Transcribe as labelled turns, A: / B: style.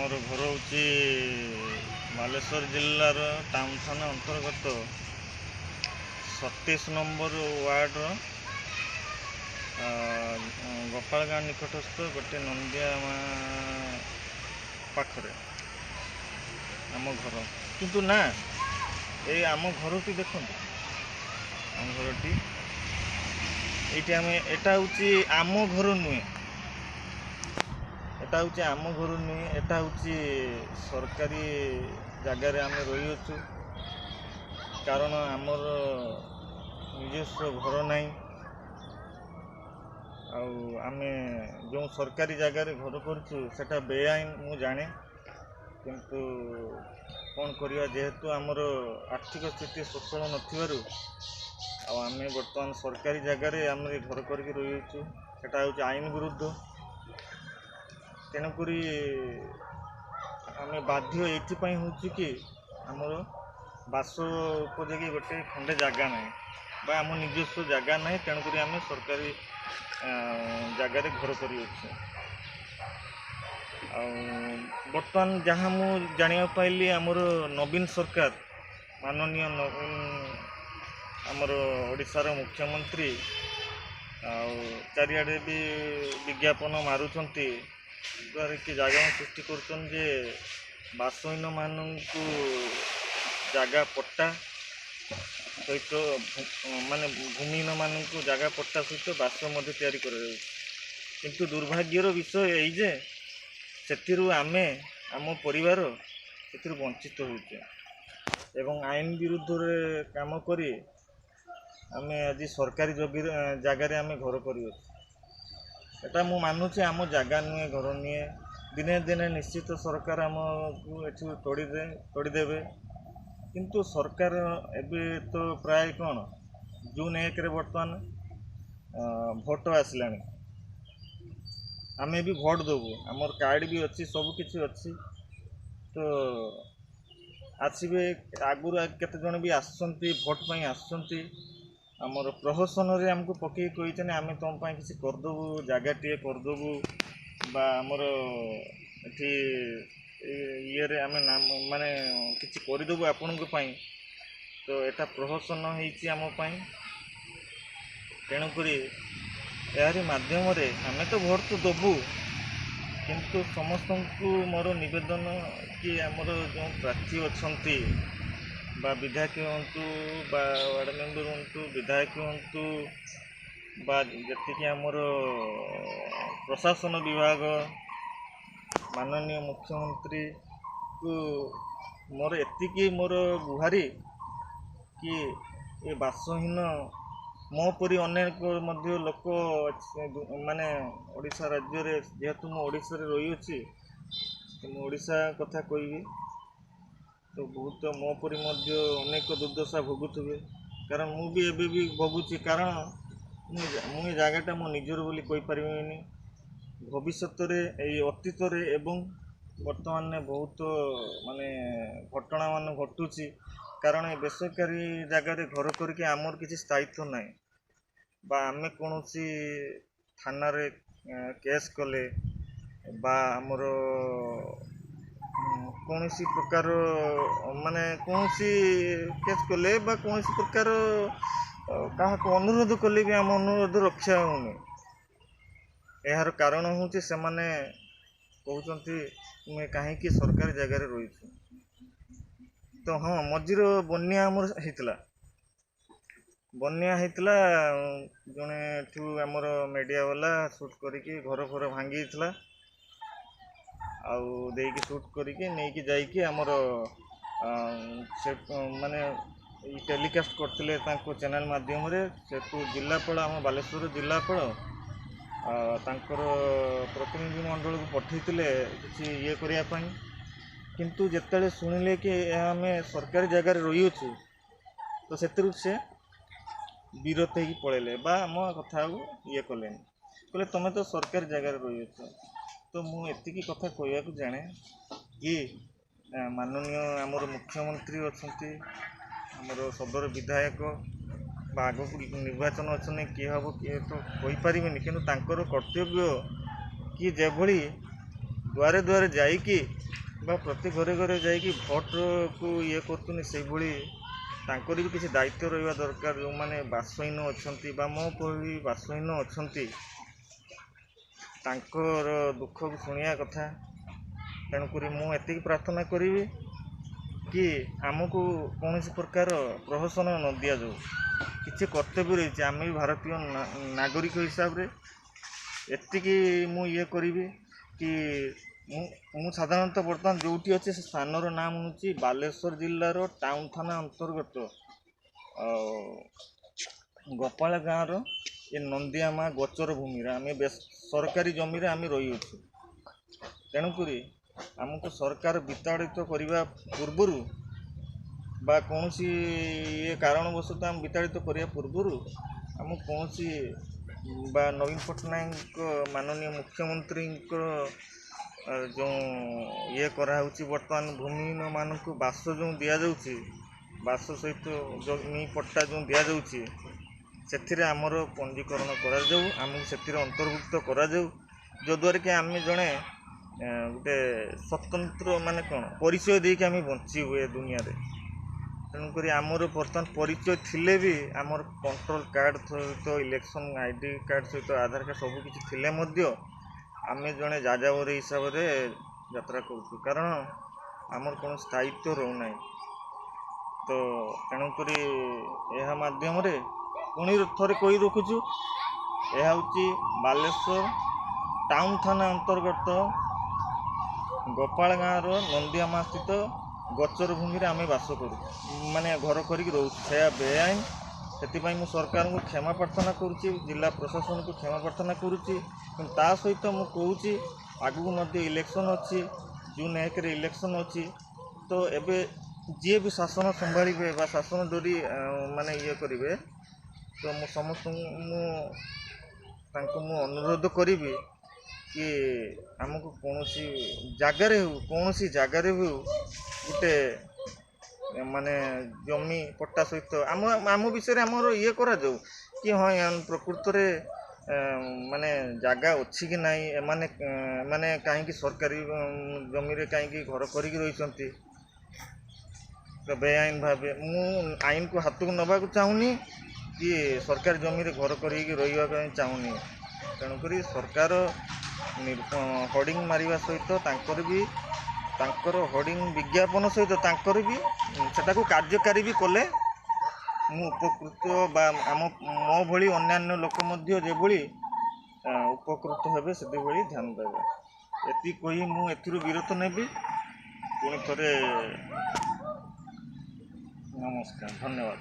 A: ଆମର ଘର ହେଉଛି ବାଲେଶ୍ୱର ଜିଲ୍ଲାର ଟାଉନ୍ ଥାନା ଅନ୍ତର୍ଗତ 27 ନମ୍ବର ୱାର୍ଡ଼ର ଗୋପାଳଗାଁ ନିକଟସ୍ଥ ଗୋଟେ ନନ୍ଦିଆ ପାଖରେ ଆମ ଘର। କିନ୍ତୁ ନା, ଏଇ ଆମ ଘରଟି ଦେଖନ୍ତୁ, ଆମ ଘରଟି ଏଇଠି। ଆମେ ଏଟା ହେଉଛି ଆମ ଘର ନୁହେଁ, ଏଟା ହେଉଛି ଆମ ଘର ନୁହେଁ, ଏଟା ହେଉଛି ସରକାରୀ ଜାଗାରେ ଆମେ ରହିଅଛୁ। କାରଣ ଆମର ନିଜସ୍ୱ ଘର ନାହିଁ, ଆଉ ଆମେ ଯେଉଁ ସରକାରୀ ଜାଗାରେ ଘର କରିଛୁ ସେଟା ବେଆଇନ ମୁଁ ଜାଣେ। କିନ୍ତୁ କ'ଣ କରିବା, ଯେହେତୁ ଆମର ଆର୍ଥିକ ସ୍ଥିତି ସଚ୍ଛଳ ନଥିବାରୁ ଆଉ ଆମେ ବର୍ତ୍ତମାନ ସରକାରୀ ଜାଗାରେ ଆମେ ଘର କରିକି ରହିଅଛୁ। ସେଟା ହେଉଛି ଆଇନ ବିରୁଦ୍ଧ। ତେଣୁକରି ଆମେ ବାଧ୍ୟ ଏଇଥିପାଇଁ ହେଉଛି କି ଆମର ବାସ ଉପଯୋଗୀ ଗୋଟେ ଖଣ୍ଡେ ଜାଗା ନାହିଁ ବା ଆମ ନିଜସ୍ୱ ଜାଗା ନାହିଁ। ତେଣୁକରି ଆମେ ସରକାରୀ ଜାଗାରେ ଘର କରିଅଛୁ। ଆଉ ବର୍ତ୍ତମାନ ଯାହା ମୁଁ ଜାଣିବାକୁ ପାଇଲି, ଆମର ନବୀନ ସରକାର, ମାନନୀୟ ନବୀନ ଆମର ଓଡ଼ିଶାର ମୁଖ୍ୟମନ୍ତ୍ରୀ, ଆଉ ଚାରିଆଡ଼େ ବି ବିଜ୍ଞାପନ ମାରୁଛନ୍ତି, ଦ୍ୱାରା କି ଜାଗା ସୃଷ୍ଟି କରୁଛନ୍ତି ଯେ ବାସହୀନମାନଙ୍କୁ ଜାଗା ପଟ୍ଟା ସହିତ, ମାନେ ଭୂମିହୀନମାନଙ୍କୁ ଜାଗା ପଟ୍ଟା ସହିତ ବାସ ମଧ୍ୟ ତିଆରି କରାଯାଉଛି। କିନ୍ତୁ ଦୁର୍ଭାଗ୍ୟର ବିଷୟ ଏଇ ଯେ ସେଥିରୁ ଆମେ, ଆମ ପରିବାର ସେଥିରୁ ବଞ୍ଚିତ ହେଉଛେ ଏବଂ ଆଇନ ବିରୁଦ୍ଧରେ କାମ କରି ଆମେ ଆଜି ସରକାରୀ ଜାଗାରେ ଆମେ ଘର କରିଅଛୁ। ଏଟା ମୁଁ ମାନୁଛି, ଆମ ଜାଗା ନୁହେଁ, ଘର ନୁହେଁ। ଦିନେ ଦିନେ ନିଶ୍ଚିତ ସରକାର ଆମକୁ ଏଠୁ ତଡ଼ିଦେବେ। କିନ୍ତୁ ସରକାର ଏବେ ତ ପ୍ରାୟ କ'ଣ ଜୁନ୍ 1ରେ ବର୍ତ୍ତମାନ ଭୋଟ ଆସିଲାଣି, ଆମେ ବି ଭୋଟ ଦେବୁ, ଆମର କାର୍ଡ଼ ବି ଅଛି, ସବୁ କିଛି ଅଛି। ତ ଆସିବେ, ଆଗରୁ କେତେଜଣ ବି ଆସୁଛନ୍ତି, ଭୋଟ ପାଇଁ ଆସୁଛନ୍ତି। ଆମର ପ୍ରହସନରେ ଆମକୁ ପକେଇକି କହିଛନ୍ତି, ଆମେ ତୁମ ପାଇଁ କିଛି କରିଦେବୁ, ଜାଗାଟିଏ କରିଦେବୁ ବା ଆମର ଏଠି ଇଏରେ ଆମେ ନାମ ମାନେ କିଛି କରିଦେବୁ ଆପଣଙ୍କ ପାଇଁ। ତ ଏଟା ପ୍ରହସନ ହେଇଛି ଆମ ପାଇଁ। ତେଣୁକରି ଏହାରି ମାଧ୍ୟମରେ ଆମେ ତ ଭୋଟ ତ ଦେବୁ, କିନ୍ତୁ ସମସ୍ତଙ୍କୁ ମୋର ନିବେଦନ କି ଆମର ଯେଉଁ ପ୍ରାର୍ଥୀ ଅଛନ୍ତି, ବା ବିଧାୟକ ହୁଅନ୍ତୁ ବା ୱାର୍ଡ଼ ମେମ୍ବର ହୁଅନ୍ତୁ, ବିଧାୟକ ହୁଅନ୍ତୁ ବା ଯେତିକି ଆମର ପ୍ରଶାସନ ବିଭାଗ, ମାନନୀୟ ମୁଖ୍ୟମନ୍ତ୍ରୀକୁ ମୋର ଏତିକି ମୋର ଗୁହାରି କି ଏ ବାସହୀନ ମୋ ପରି ଅନେକ ମଧ୍ୟ ଲୋକ ମାନେ ଓଡ଼ିଶା ରାଜ୍ୟରେ, ଯେହେତୁ ମୁଁ ଓଡ଼ିଶାରେ ରହିଅଛି ତ ମୁଁ ଓଡ଼ିଶା କଥା କହିବି, ତ ବହୁତ ମୋ ପରି ମଧ୍ୟ ଅନେକ ଦୁର୍ଦ୍ଦଶା ଭୋଗୁଥିବେ। କାରଣ ମୁଁ ବି ଏବେ ବି ଭୋଗୁଛି। କାରଣ ମୁଁ ଏ ଜାଗାଟା ମୋ ନିଜର ବୋଲି କହିପାରିବିନି। ଭବିଷ୍ୟତରେ, ଏଇ ଅତୀତରେ ଏବଂ ବର୍ତ୍ତମାନରେ ବହୁତ ମାନେ ଘଟଣା ମାନ ଘଟୁଛି। କାରଣ ଏ ବେସରକାରୀ ଜାଗାରେ ଘର କରିକି ଆମର କିଛି ସ୍ଥାୟିତ୍ୱ ନାହିଁ ବା ଆମେ କୌଣସି ଥାନାରେ କେସ୍ କଲେ ବା ଆମର କୌଣସି ପ୍ରକାର ମାନେ କୌଣସି କେସ୍ କଲେ ବା କୌଣସି ପ୍ରକାର କାହାକୁ ଅନୁରୋଧ କଲେ ବି ଆମ ଅନୁରୋଧ ରକ୍ଷା ହେଉନି। ଏହାର କାରଣ ହେଉଛି ସେମାନେ କହୁଛନ୍ତି, ତୁମେ କାହିଁକି ସରକାରୀ ଜାଗାରେ ରହିଛୁ? ତ ହଁ, ମଝିର ବନ୍ୟା ଆମର ହେଇଥିଲା, ବନ୍ୟା ହେଇଥିଲା, ଜଣେ ଏଠୁ ଆମର ମିଡ଼ିଆ ବାଲା ସୁଟ୍ କରିକି ଘର ଫର ଭାଙ୍ଗି ଯାଇଥିଲା, ଆଉ ଦେଇକି ସୁଟ୍ କରିକି ନେଇକି ଯାଇକି ଆମର ସେ ମାନେ ଏଇ ଟେଲିକାଷ୍ଟ କରିଥିଲେ ତାଙ୍କ ଚ୍ୟାନେଲ୍ ମାଧ୍ୟମରେ। ସେଠୁ ଜିଲ୍ଲାପାଳ, ଆମ ବାଲେଶ୍ୱର ଜିଲ୍ଲାପାଳ ତାଙ୍କର ପ୍ରତିନିଧି ମଣ୍ଡଳକୁ ପଠେଇଥିଲେ କିଛି ଇଏ କରିବା ପାଇଁ। କିନ୍ତୁ ଯେତେବେଳେ ଶୁଣିଲେ କି ଏହା ଆମେ ସରକାରୀ ଜାଗାରେ ରହିଅଛୁ, ତ ସେଥିରୁ ସେ ବିରତ ହେଇକି ପଳେଇଲେ ବା ଆମ କଥାକୁ ଇଏ କଲେନି। କହିଲେ, ତୁମେ ତ ସରକାରୀ ଜାଗାରେ ରହିଅଛ। ତ ମୁଁ ଏତିକି କଥା କହିବାକୁ ଜାଣେ କି ମାନନୀୟ ଆମର ମୁଖ୍ୟମନ୍ତ୍ରୀ ଅଛନ୍ତି, ଆମର ସଦର ବିଧାୟକ ବା ଆଗକୁ ନିର୍ବାଚନ ଅଛନ୍ତି, କିଏ ହେବ କିଏ ତ କହିପାରିବେନି, କିନ୍ତୁ ତାଙ୍କର କର୍ତ୍ତବ୍ୟ କି ଯେଭଳି ଦ୍ୱାରେ ଦ୍ୱାରେ ଯାଇକି ବା ପ୍ରତି ଘରେ ଘରେ ଯାଇକି ଭୋଟକୁ ଇଏ କରୁଛନ୍ତି, ସେଇଭଳି ତାଙ୍କର ବି କିଛି ଦାୟିତ୍ୱ ରହିବା ଦରକାର। ଯେଉଁମାନେ ବାସହୀନ ଅଛନ୍ତି ବା ମୋ ଭଳି ବାସହୀନ ଅଛନ୍ତି, ତାଙ୍କର ଦୁଃଖକୁ ଶୁଣିବା କଥା। ତେଣୁକରି ମୁଁ ଏତିକି ପ୍ରାର୍ଥନା କରିବି କି ଆମକୁ କୌଣସି ପ୍ରକାର ପ୍ରହସନ ନ ଦିଆଯାଉ। କିଛି କର୍ତ୍ତବ୍ୟ ରହିଛି, ଆମେ ବି ଭାରତୀୟ ନାଗରିକ ହିସାବରେ ଏତିକି ମୁଁ ଇଏ କରିବି କି ମୁଁ ସାଧାରଣତଃ ବର୍ତ୍ତମାନ ଯେଉଁଠି ଅଛି ସେ ସ୍ଥାନର ନାମ ହେଉଛି ବାଲେଶ୍ୱର ଜିଲ୍ଲାର ଟାଉନ୍ ଥାନା ଅନ୍ତର୍ଗତ ଆଉ ଗୋପାଳ ଗାଁର ଏ ନନ୍ଦିଆ ମା ଗୋଚର ଭୂମିରେ ଆମେ ସରକାରୀ ଜମିରେ ଆମେ ରହିଅଛୁ। ତେଣୁକରି ଆମକୁ ସରକାର ବିତାଡ଼ିତ କରିବା ପୂର୍ବରୁ ବା କୌଣସି ଇଏ କାରଣବଶତଃ ଆମେ ବିତାଡ଼ିତ କରିବା ପୂର୍ବରୁ ଆମକୁ କୌଣସି ବା ନବୀନ ପଟ୍ଟନାୟକଙ୍କ ମାନନୀୟ ମୁଖ୍ୟମନ୍ତ୍ରୀଙ୍କ ଯେଉଁ ଇଏ କରାହେଉଛି, ବର୍ତ୍ତମାନ ଭୂମିହୀନମାନଙ୍କୁ ବାସ ଯେଉଁ ଦିଆଯାଉଛି, ବାସ ସହିତ ଜମି ପଟ୍ଟା ଯେଉଁ ଦିଆଯାଉଛି, ସେଥିରେ ଆମର ପଞ୍ଜୀକରଣ କରାଯାଉ, ଆମକୁ ସେଥିରେ ଅନ୍ତର୍ଭୁକ୍ତ କରାଯାଉ, ଯଦ୍ୱାରା କି ଆମେ ଜଣେ ଗୋଟେ ସ୍ୱତନ୍ତ୍ର ମାନେ କ'ଣ ପରିଚୟ ଦେଇକି ଆମେ ବଞ୍ଚିବୁ ଏ ଦୁନିଆରେ। ତେଣୁକରି ଆମର ବର୍ତ୍ତମାନ ପରିଚୟ ଥିଲେ ବି ଆମର କଣ୍ଟ୍ରୋଲ କାର୍ଡ଼ ସହିତ, ଇଲେକ୍ସନ୍ I D card ସହିତ, ଆଧାର କାର୍ଡ଼ ସବୁକିଛି ଥିଲେ ମଧ୍ୟ ଆମେ ଜଣେ ଯାଯାବର ହିସାବରେ ଯାତ୍ରା କରୁଛୁ, କାରଣ ଆମର କୌଣସି ସ୍ଥାୟିତ୍ୱ ରହୁନାହିଁ। ତ ତେଣୁକରି ଏହା ମାଧ୍ୟମରେ ପୁଣି ଥରେ କହି ରଖୁଛୁ, ଏହା ହେଉଛି ବାଲେଶ୍ୱର ଟାଉନ୍ ଥାନା ଅନ୍ତର୍ଗତ ଗୋପାଳ ଗାଁର ନନ୍ଦିଆମା ସ୍ଥିତ ଗୋଚର ଭୂମିରେ ଆମେ ବାସ କରୁ, ମାନେ ଘର କରିକି ରହୁଛୁ। ସେୟା ବେଆଇନ। ସେଥିପାଇଁ ମୁଁ ସରକାରଙ୍କୁ କ୍ଷମା ପ୍ରାର୍ଥନା କରୁଛି, ଜିଲ୍ଲା ପ୍ରଶାସନକୁ କ୍ଷମା ପ୍ରାର୍ଥନା କରୁଛି। କିନ୍ତୁ ତା ସହିତ ମୁଁ କହୁଛି ଆଗକୁ ମଧ୍ୟ ଇଲେକ୍ସନ୍ ଅଛି, ଜୁନ୍ 1ରେ ଇଲେକ୍ସନ୍ ଅଛି। ତ ଏବେ ଯିଏ ବି ଶାସନ ସମ୍ଭାଳିବେ ବା ଶାସନ ଡୋରି ମାନେ ଇଏ କରିବେ, ତ ମୁଁ ସମସ୍ତଙ୍କୁ ମୁଁ ତାଙ୍କୁ ମୁଁ ଅନୁରୋଧ କରିବି କି ଆମକୁ କୌଣସି ଜାଗାରେ ହେଉ, କୌଣସି ଜାଗାରେ ହେଉ ଗୋଟେ ମାନେ ଜମି ପଟ୍ଟା ସହିତ ଆମ ବିଷୟରେ ଆମର ଇଏ କରାଯାଉ କି ହଁ ପ୍ରକୃତରେ ମାନେ ଜାଗା ଅଛି କି ନାହିଁ, ଏମାନେ ମାନେ କାହିଁକି ସରକାରୀ ଜମିରେ କାହିଁକି ଘର କରିକି ରହିଛନ୍ତି ତ ବେଆଇନ ଭାବେ। ମୁଁ ଆଇନକୁ ହାତକୁ ନେବାକୁ ଚାହୁଁନି କି ସରକାରୀ ଜମିରେ ଘର କରିକି ରହିବା ପାଇଁ ଚାହୁଁନି। ତେଣୁକରି ସରକାର ହୋର୍ଡ଼ିଂ ମାରିବା ସହିତ ତାଙ୍କର ବି ତାଙ୍କର ହୋର୍ଡ଼ିଂ ବିଜ୍ଞାପନ ସହିତ ତାଙ୍କର ବି ସେଟାକୁ କାର୍ଯ୍ୟକାରୀ ବି କଲେ ମୁଁ ଉପକୃତ ବା ଆମ ମୋ ଭଳି ଅନ୍ୟାନ୍ୟ ଲୋକ ମଧ୍ୟ ଯେଭଳି ଉପକୃତ ହେବେ ସେଥିଭଳି ଧ୍ୟାନ ଦେବେ। ଏତିକି କହି ମୁଁ ଏଥିରୁ ବିରତ ନେବି। ପୁଣି ଥରେ ନମସ୍କାର, ଧନ୍ୟବାଦ।